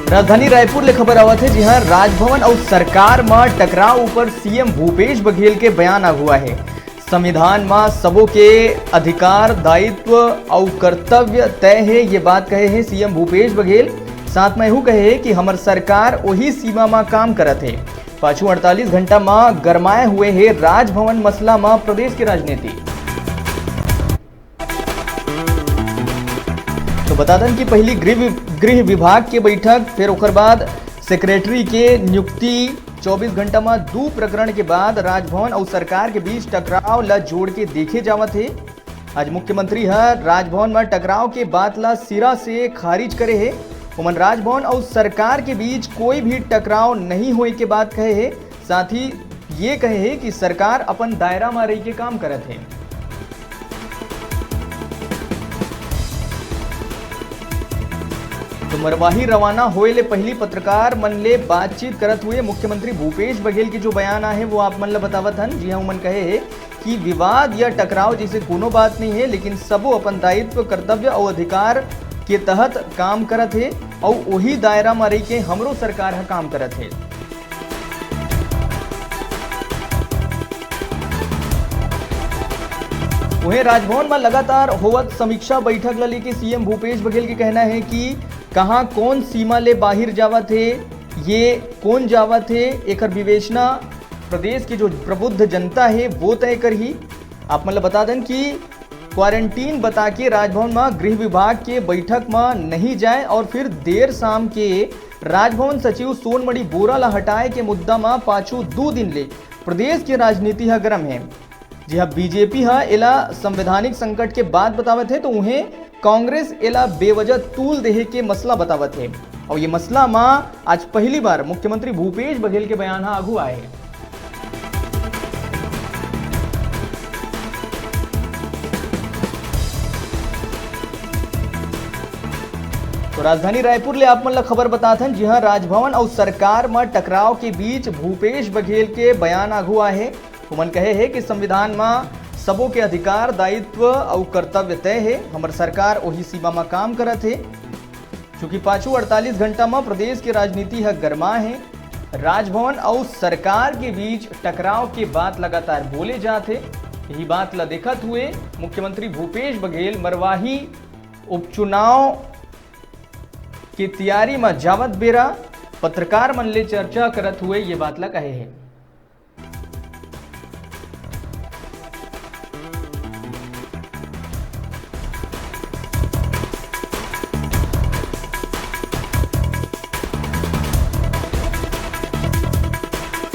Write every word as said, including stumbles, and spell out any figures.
राजधानी रायपुर ले खबर आवत हे, जी हाँ, राजभवन अउ सरकार म टकराव ऊपर सीएम भूपेश बघेल के बयान आगू आहे। संविधान म सबो के अधिकार, दायित्व अउ कर्तव्य तय हे, ये बात कहे हे सीएम भूपेश बघेल। साथ म एहू कहे हे कि हमर सरकार ओही सीमा म काम करत हे। पाछू अड़तालीस घंटा म गरमाए हुए हे राजभवन मसला म प्रदेश के राजनीति। तो बता दें कि पहली गृह वि-, गृह विभाग के बैठक, फिर ओकर बाद सेक्रेटरी के नियुक्ति। चौबीस घंटा म दू प्रकरण के बाद राजभवन अउ सरकार के बीच टकराव ल जोड़ के देखे जावत हे। आज मुख्यमंत्री ह राजभवन म टकराव के बात ल सिरा से खारिज करे हे। ओमन राजभवन अउ सरकार के बीच कोई भी टकराव नहीं होए के बात कहे हे। साथ ही ये कहे हे कि सरकार अपन दायरा म रहि के काम करत हे। तो मरवाही रवाना होए ले पहली पत्रकार मन ले बातचीत करत हुए मुख्यमंत्री भूपेश बघेल के जो बयान आहे, वो आप मन ल बतावत हन। जी हाँ, उमन कहे हे कि विवाद या टकराव जैसे कोनो बात नहीं है, लेकिन सबो अपन दायित्व, कर्तव्य अउ अधिकार के तहत काम करत हे अउ ओही दायरा म रहि के हमरो सरकार ह काम करत हे। उहें, राजभवन म लगातार होवत समीक्षा बैठक ल लेके सीएम भूपेश बघेल के कहना हे कि कहां कौन सीमा ले बाहिर जावत हे, ये कौन जावत हे, एकर विवेचना प्रदेश के जो प्रबुद्ध जनता हे, वो तय करही। आप मन ल बता दें कि क्वारंटीन बता के राजभवन म गृह विभाग के बैठक म नहीं जाए और फिर देर शाम के राजभवन सचिव सोनमणि बोरा ल हटाए के मुद्दा म पाछू दू दिन ले प्रदेश के राजनीति ह गरम हे। जी हाँ, बीजेपी ह एला संवैधानिक संकट के बात बतावत हे, तो उहें कांग्रेस एला बेवजह तूल देहे के मसला बतावत हे। और ये मसला म आज पहली बार मुख्यमंत्री भूपेश बघेल के बयान ह आगू आए हे। तो राजधानी रायपुर ले आप मन ल खबर बतात हन, जी हाँ, राजभवन अउ सरकार म टकराव के बीच भूपेश बघेल के बयान आगू आए हे। उमन कहे हे कि संविधान म सबो के अधिकार, दायित्व अउ कर्तव्य तय हे। हमर सरकार ओही सीमा म काम करत हे। चूंकि पाछू अड़तालीस घंटा म प्रदेश के राजनीति ह गरमा हे, राजभवन अउ सरकार के बीच टकराव के बात लगातार बोले जात हे। यही बात ल देखत हुए मुख्यमंत्री भूपेश बघेल मरवाही उपचुनाव के तैयारी म जावत बेरा पत्रकार मन ले चर्चा करत हुए ये बात ल कहे हे।